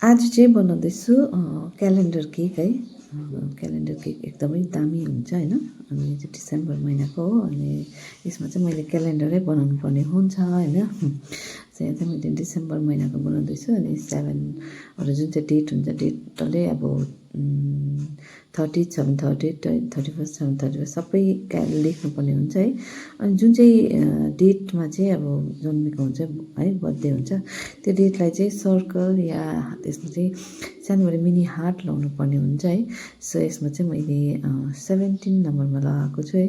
आज चाहिँ बनाउँदैछु क्यालेन्डर केक है। क्यालेन्डर केक एकदमै दामी हुन्छ होइन। अनि यो चाहिँ डिसेम्बर महिनाको हो। अनि यसमा चाहिँ मैले क्यालेन्डरै बनाउनु पर्ने हुन्छ होइन। सो यहाँ चाहिँ मैले डिसेम्बर महिनाको बनाउँदैछु। अनि 7 जुन चाहिँ डेट हुन्छ, डेट डल्लै अब 30 छ भने 30, 31 छ भने 31 सबै लेख्नुपर्ने हुन्छ है। अनि जुन चाहिँ डेटमा चाहिँ अब जन्मेको हुन्छ है, बर्थडे हुन्छ, त्यो डेटलाई चाहिँ सर्कल या त्यसमा चाहिँ सानोबडे मिनी हार्ट लाउनु पर्ने हुन्छ है। सो यसमा चाहिँ मैले 17 नम्बरमा लगाएको छु है।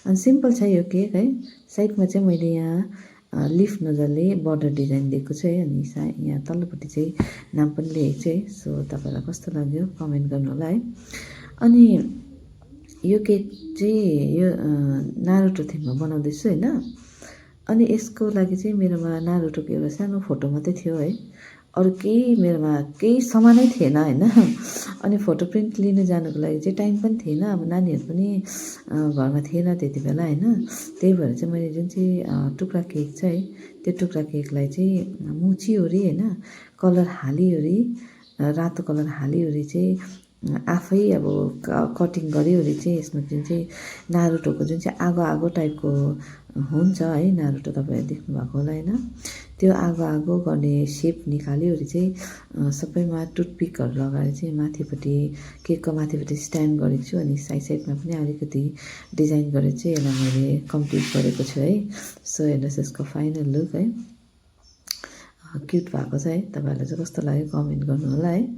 अनि सिम्पल छ यो केक है। साइडमा चाहिँ मैले यहाँ लिफ नजरले बर्डर डिजाइन दिएको छु है। अनि यहाँ तल्लोपट्टि चाहिँ नाम पनि लेखेको छु है। सो तपाईँलाई कस्तो लाग्यो कमेन्ट गर्नु होला है। अनि यो केक चाहिँ यो नारुतो थिममा बनाउँदैछु होइन। अनि यसको लागि चाहिँ मेरोमा नारुतोको एउटा सानो फोटो मात्रै थियो है। अरू केही मेरोमा केही सामानै थिएन होइन। अनि फोटो प्रिन्ट लिनु जानुको लागि चाहिँ टाइम पनि थिएन। अब नानीहरू पनि घरमा थिएन त्यति बेला होइन। त्यही भएर चाहिँ मैले जुन चाहिँ टुक्रा केक छ है, त्यो टुक्रा केकलाई चाहिँ मुछिओरी होइन, कलर हालिओरी, रातो कलर हालिओरी चाहिँ आफै अब कटिङ गरिओरी चाहिँ यसमा जुन चाहिँ नारुतोको जुन चाहिँ आगो आगो टाइपको हुन्छ है, नारुतो तपाईँहरूले देख्नु भएको होला होइन। त्यो आगो आगो गर्ने सेप निकालिओरी चाहिँ सबैमा टुथपिकहरू लगाएर चाहिँ माथिपट्टि केकको माथिपट्टि स्ट्यान्ड गरेको छु। अनि साइड साइडमा पनि अलिकति डिजाइन गरेर चाहिँ यसलाई मैले कम्प्लिट गरेको छु है। सो हेर्नुहोस् यसको फाइनल लुक है, क्युट भएको छ है। तपाईँहरूलाई चाहिँ कस्तो लाग्यो कमेन्ट गर्नु होला है।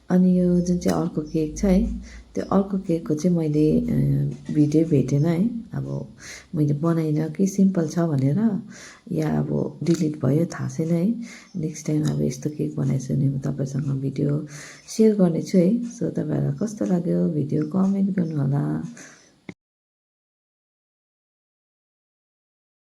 अनि यो जुन चाहिँ अर्को केक छ है, त्यो अर्को केकको चाहिँ मैले भिडियो भेटेन है। अब मैले बनाइनँ कि सिम्पल छ भनेर या अब डिलिट भयो थाहा छैन है। नेक्स्ट टाइम अब यस्तो केक बनाएछु भने म तपाईँसँग भिडियो सेयर गर्नेछु है। सो तपाईँहरूलाई कस्तो लाग्यो भिडियो कमेन्ट गर्नु होला।